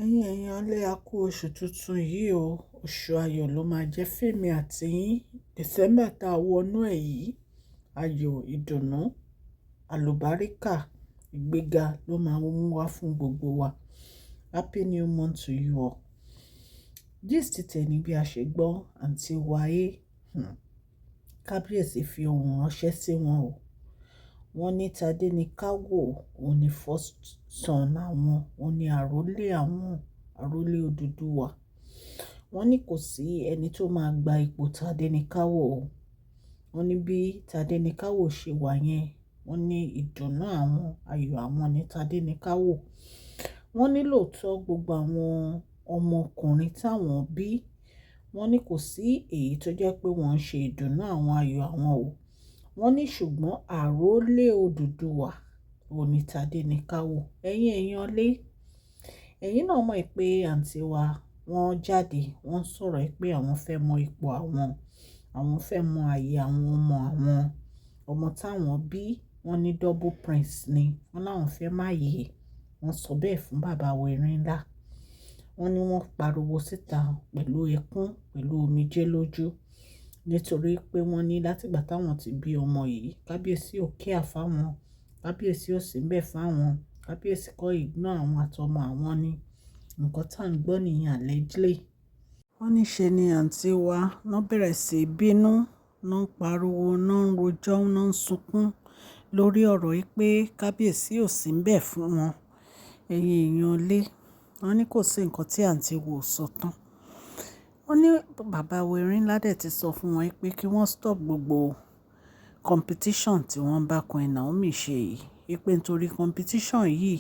Ẹ̀yin èèyàn lé, a kú oṣù tuntun yìí o. Oṣù ayọ̀ ló máa jẹ́ fún àti yín. December tá a wọnú ẹ̀ yìí, ayọ̀, ìdùnnú, àlùbáríkà, ìgbéga ló máa mú wá fún gbogbo wa. Happy new month to you all. Gist tẹni bí a ṣe gbọ́, àǹtí wáyé, kábíyèsí fi ohùn ránṣẹ́ sí wọn o. Wọ́n ní Tadenikawo, òun ni first son àwọn, òun ni àrólé àwọn, àrólé Odùduwà. Wọ́n ní kò sí ẹni tó máa gba ipò Tadenikawo o. Wọ́n ní bí Tadenikawo ṣe wà yẹn, wọ́n ní ìdùnnú àwọn, ayọ̀ àwọn ní Tadenikawo. Wọ́n ní lóòótọ́ gbogbo àwọn ọmọkùnrin táwọn bí, wọ́n ní kò sí èyí tó jẹ́ pé wọ́n ń ṣe ìdùnnú àwọn, ayọ̀ àwọn o. Wọ́n ní ṣùgbọ́n àrólé Odùduwà òun ní Tadenikawo. Ẹ̀yin èèyàn lé, ẹ̀yin náà mọ̀ pé àǹtí wa wọ́n jáde, wọ́n sọ̀rọ̀ pé àwọn fẹ́ mọ ipò àwọn, àwọn fẹ́ mọ ààyè àwọn ọmọ àwọn, ọmọ táwọn bí. Wọ́n ní double prince ni, wọ́n láwọn fẹ́ máa yè. Wọ́n sọ bẹ́ẹ̀ fún bàbá wa Erinla. Wọ́n ní wọ́n pariwo síta pẹ̀lú ẹkún, pẹ̀lú omijé lójú. Nítorí pé wọ́n ní láti ìgbà táwọn ti bí ọmọ yìí, kábíyèsí ò care fáwọn, kábíyèsí ò sí ńbẹ̀ fáwọn, kábíyèsí kọ́ ignore àwọn àtọmọ àwọn ni. Nǹkan tá ń gbọ́ nìyẹn allegedly. Wọ́n ní ṣe ni àǹtí wa wọ́n bẹ̀rẹ̀ sí í bínú, wọ́n ń pariwo, wọ́n ń rojọ́, wọ́n ń sunkún lórí ọ̀rọ̀ yìí pé kábíyèsí ò sí ńbẹ̀ fún wọn. Ẹ̀yin èèyàn lé, wọ́n ní kò sí nǹkan tí àǹtí wa ò sọ tán. Wọ́n ní bàbá wa Erinla dẹ̀ ti sọ fún wọn pé kí wọ́n stop gbogbo competition tí wọ́n bá Queen Naomi ṣe yìí. Wípé nítorí competition yìí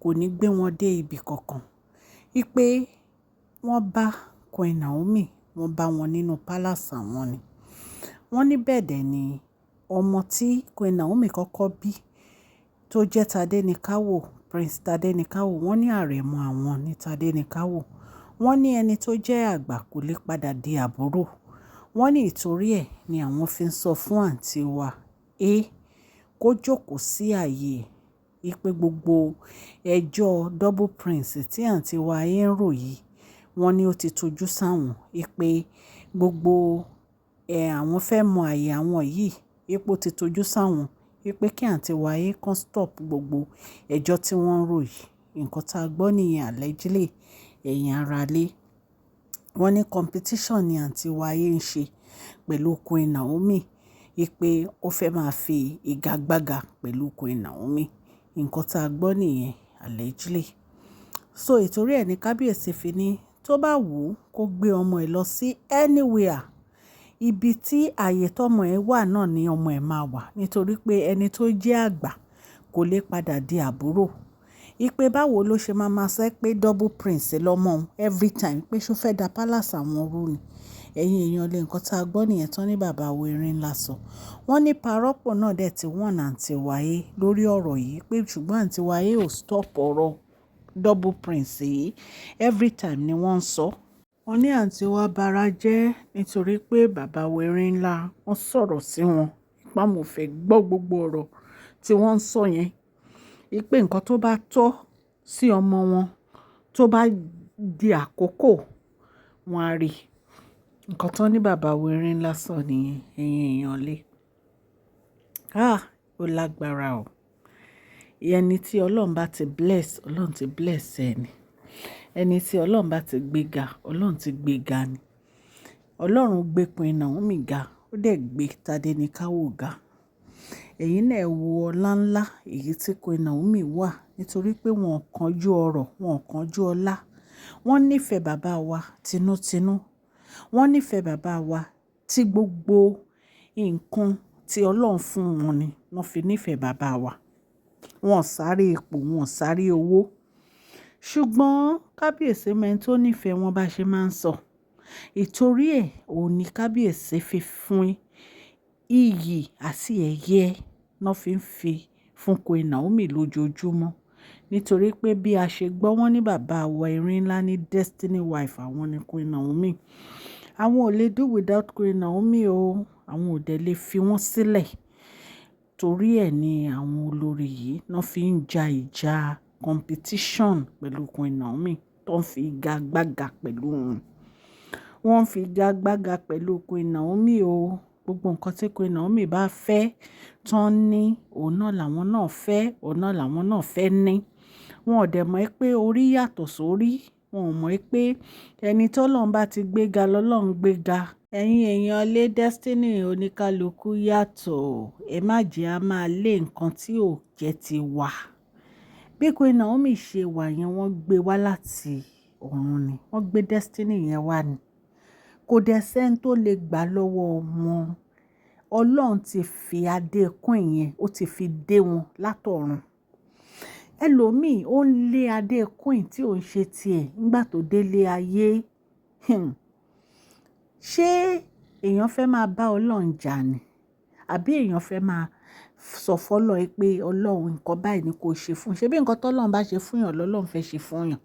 kò ní gbé wọn dé ibi kankan. Wípé wọ́n bá Queen Naomi, wọ́n bá wọn nínú palace àwọn ni. Wọ́n ní bẹ́ẹ̀ dẹ̀ ni ọmọ tí Queen Naomi kọ́kọ́ bí tó jẹ́ Tadenikawo, Prince Tadenikawo, wọ́n ní àrẹ̀mọ àwọn ní Tadenikawo. Wọ́n ní ẹni tó jẹ́ àgbà kò lè padà di àbúrò. Wọ́n ní ìtorí ẹ̀ ni àwọn fi ń sọ fún àǹtí wa, "É kó jókòó sí ààyè ẹ̀." Wípé gbogbo ẹjọ́ double prince tí àǹtí wa ń rò yìí, wọ́n ní ó ti tojú sáwọn. Wípé gbogbo ẹ̀ àwọn fẹ́ mọ ààyè àwọn yìí, wípé ó ti tojú sáwọn. Wípé kí àǹtí wa kan stop gbogbo ẹjọ́ tí wọ́n ń rò yìí. Nǹkan tá a gbọ́ nìyẹn allegedly, ẹ̀yin ará ilé. Wọ́n ní competition ni àǹtí wa ń ṣe pẹ̀lú Queen Naomi. Wípé ó fẹ́ máa fi ìgagbága pẹ̀lú Queen Naomi. Nǹkan tá a gbọ́ nìyẹn allegedly. So ìtorí ẹ ní kábíyèsí fi ní tó bá wù ú kó gbé ọmọ ẹ̀ lọ sí anywhere, ibi tí ààyè tó ọmọ ẹ̀ wà náà ni ọmọ ẹ̀ máa wà. Nítorí pé ẹni tó jẹ́ àgbà kò lè padà di àbúrò. Wípé báwo ló ṣe máa máa sọ pé double prince lọ́mọ òun every time, pé ṣó fẹ́ da palace àwọn rú ni. Ẹ̀yin èèyàn lé, nǹkan tá a gbọ́ nìyẹn tán ní bàbá wa Erinla sọ. Wọ́n ní parọ́pọ̀ náà dẹ̀ ti warn àǹtí wa lórí ọ̀rọ̀ yìí pé ṣùgbọ́n àǹtí wa ò stop ọ̀rọ̀ double prince yìí. Every time ni wọ́n ń sọ. Wọ́n ní àǹtí wa bara jẹ́ nítorí pé bàbá wa Erinla wọ́n sọ̀rọ̀ sí wọn. Wípé àwọn ò fẹ́ gbọ́ gbogbo ọ̀rọ̀ tí wọ́n ń sọ yẹn. Wípé nǹkan tó bá tọ́ sí ọmọ wọn tó bá di àkókò, wọ́n á rí. Nǹkan tó ní bàbá wa Erinla sọ nìyẹn, ẹ̀yin èèyàn lé. Ah! Ó lágbára o. Ẹni tí Ọlọ́run bá ti bless, Ọlọ́run ti bless ẹ ni. Ẹni tí Ọlọ́run bá ti gbé ga, Ọlọ́run ti gbé ga ni. Ọlọ́run gbé Queen Naomi ga, ó dẹ̀ gbé Tadenikawo ga. Ẹ̀yin náà ẹ wo ọlá ńlá èyí tí Queen Naomi wà nítorí pé wọ́n kánjú ọrọ̀, wọ́n kánjú ọlá. Wọ́n nífẹ̀ẹ́ bàbá wa tinútinú. Wọ́n nífẹ̀ẹ́ bàbá wa tí gbogbo nǹkan tí Ọlọ́run fún wọn ni wọ́n fi nífẹ̀ẹ́ bàbá wa. Wọ́n sáré ipò, wọ́n sáré owó. Ṣùgbọ́n kábíyèsí mọ ẹni tó nífẹ̀ẹ́ wọn bá ṣe máa ń sọ. Ìtorí ẹ̀, òun ní kábíyèsí fi fún iyì àti ẹ̀yẹ náà fi ń fi fún Queen Naomi lójoojúmọ́. Nítorí pé bí a ṣe gbọ́ wọ́n ní bàbá wa Erinla ní destiny wife àwọn ni Queen Naomi. Àwọn ò lè do without Queen Naomi o. Àwọn ò dẹ̀ lè fi wọ́n sílẹ̀. Torí ẹ ní àwọn olórí yìí náà fi ń ja ìjà competition pẹ̀lú Queen Naomi. tó ń fi igagbága pẹ̀lú wọn. Wọ́n ń fi igagbága pẹ̀lú Queen Naomi o. Gbogbo nǹkan tí Queen Naomi bá fẹ́ tán ní, òun náà làwọn náà fẹ́, òun náà làwọn náà fẹ́ ní. Wọn ò dẹ̀ mọ̀ pé orí yàtọ̀ sórí. Wọn ò mọ̀ pé ẹni tí Ọlọ́run bá ti gbé ga lọ́lọ́run gbé ga. Ẹ̀yin èèyàn lé, destiny oníkálukú yàtọ̀. Ẹ má jẹ́ a máa lé nǹkan tí ò jẹ́ ti wa. Bí Queen Naomi ṣe wà yẹn, wọ́n gbé wá láti ọ̀run ni. Wọ́n gbé destiny yẹn wá ni. Kò dẹ̀ sẹ́ni tó lè gbà lọ́wọ́ wọn. Ọlọ́run ti fi adé queen yẹn, ó ti fi dé wọn látọ̀run. Ẹlòmíì ó ń lé adé queen tí ò ń ṣe tiẹ̀ nígbà tó délé ayé. Ṣé èèyàn fẹ́ máa bá Ọlọ́run jà ni? Àbí èèyàn fẹ́ máa sọ fún Ọlọ́run pé Ọlọ́run, nǹkan báyìí ni kò ṣe fún un? Ṣé bí nǹkan tó Ọlọ́run bá ṣe fún èèyàn lọ́lọ́run fẹ́ ṣe fún èèyàn?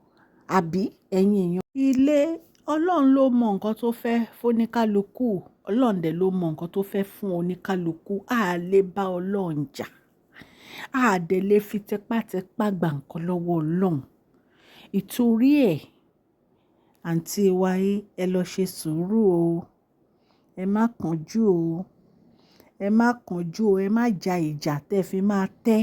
Àbí ẹ̀yin èèyàn? Ilé Ọlọ́run ló mọ nǹkan tó fẹ́ fún oníkálukú. Ọlọ́run dẹ̀ ló mọ nǹkan tó fẹ́ fún oníkálukú. A lè bá Ọlọ́run jà. A dẹ̀ lè fi tipátipá gba nǹkan lọ́wọ́ Ọlọ́run. Ìtorí ẹ̀, àǹtí wa, ẹ lọ ṣe sùúrù o. Ẹ má kánjú o. Ẹ má kánjú o. Ẹ má ja ìjà tẹ fi máa tẹ́.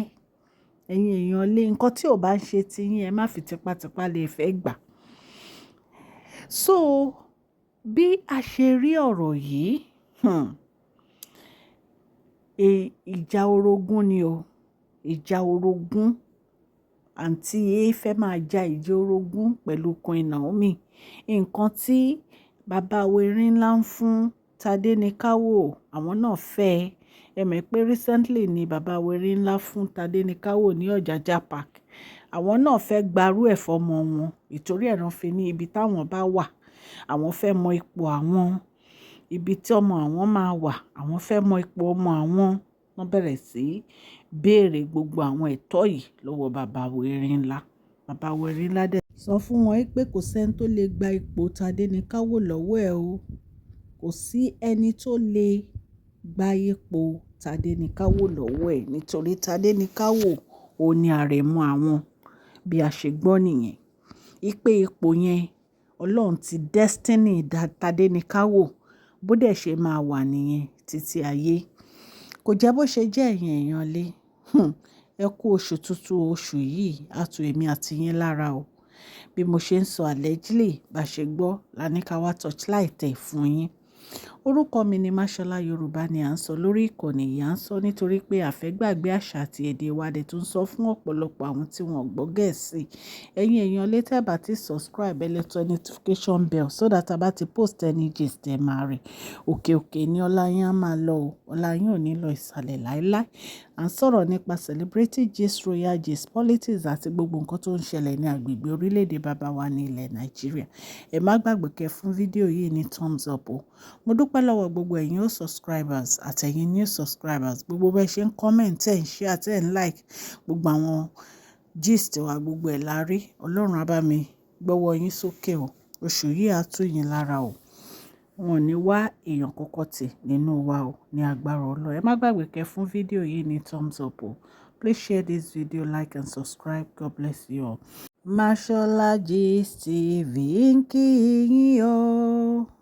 Ẹ̀yin èèyàn lé, nǹkan tí ò bá ń ṣe ti yín, ẹ má fi tipátipá lè fẹ́ gbà. So bí a ṣe rí ọ̀rọ̀ yìí, ìjà orogún ni o. Ìjà orogún. Àǹtí A fẹ́ máa ja ìjà orogún pẹ̀lú Queen Naomi. Nǹkan tí bàbá wa Erinlá ń fún Tadenikawo, àwọn náà fẹ́. Ẹ mọ̀ pé recently ni bàbá wa Erinlá fún Tadenikawo ní Ọ̀jájá Park. Àwọn náà fẹ́ gbarú ẹ̀ fọ́mọ wọn. Ìtorí ẹ̀ náà fi ní ibi táwọn bá wà, àwọn fẹ́ mọ ipò àwọn, ibi tí ọmọ àwọn máa wà, àwọn fẹ́ mọ ipò ọmọ àwọn. Wọ́n bẹ̀rẹ̀ sí béèrè gbogbo àwọn ẹ̀tọ́ yìí lọ́wọ́ bàbá wa Erinlá. Bàbá wa Erinlá dẹ̀ sọ fún wọn pé kò sí ẹni tó lè gba ipò Tadenikawo lọ́wọ́ ẹ̀ o. Kò sí ẹni tó lè gba ipò Tadenikawo lọ́wọ́ ẹ̀ nítorí Tadenikawo ò ní àrẹ̀mọ àwọn, bí a ṣe gbọ́ nìyẹn. Wípé ipò yẹn, Ọlọ́run ti destiny Tadenikawo, bó dẹ̀ ṣe máa wà nìyẹn títí ayé. Kò jẹ́ bó ṣe jẹ́, ẹ̀yin èèyàn lé. Ẹ kú oṣù tuntun, oṣù yìí, á tu èmi àti yín lára o. Bí mo ṣe ń sọ, allegedly, bá ṣe gbọ́, la ní ká wá torchlight ẹ̀ fún yín. Orúkọ mi ni Mashola. Yorùbá ni à ń sọ lórí ìkànnì yìí. À ń sọ nítorí pé a fẹ́ gbàgbé àṣà àti èdè wa dẹ̀ tún sọ fún ọ̀pọ̀lọpọ̀ àwọn tí wọ́n gbọ́ Gẹ̀ẹ́sì. Ẹ̀yin èèyàn lé, tẹ́ bá ti subscribe, ẹ lè tẹ notification bell so that a bá ti post any gist, ẹ máa rí. Òkè òkè ni ọlá yín á máa lọ o. Ọlá yín ò ní lọ ìsàlẹ̀ láíláí. À ń sọ̀rọ̀ nípa celebrity gist, royal gist, politics àti gbogbo nǹkan tó ń ṣẹlẹ̀ ní agbègbè orílẹ̀-èdè bàbá wa ní ilẹ̀ Nàìjíríà. Ẹ má gbàgbé kẹ́ fún fídíò yìí ní thumbs up o. Mo dúpẹ́ lọ́wọ́ gbogbo ẹ̀yin old subscribers àtẹ̀yin new subscribers. Gbogbo bẹ́ẹ̀ ṣe ń comment, ẹ̀ ń share, tẹ́ ń like gbogbo àwọn gist wa, gbogbo ẹ̀ la rí. Ọlọ́run á bá mi gbọ́wọ́ yín sókè o. Oṣù yìí á tú yín lára o. Wọn ò ní wá èèyàn kọ́kọ́ tì nínú wa o ní agbára Ọlọ́run. Ẹ má gbàgbé kẹ́ fún fídíò yìí ní thumbs up o. Please share this video, like and subscribe. God bless you all. Mashola Gist TV ń kí yín o.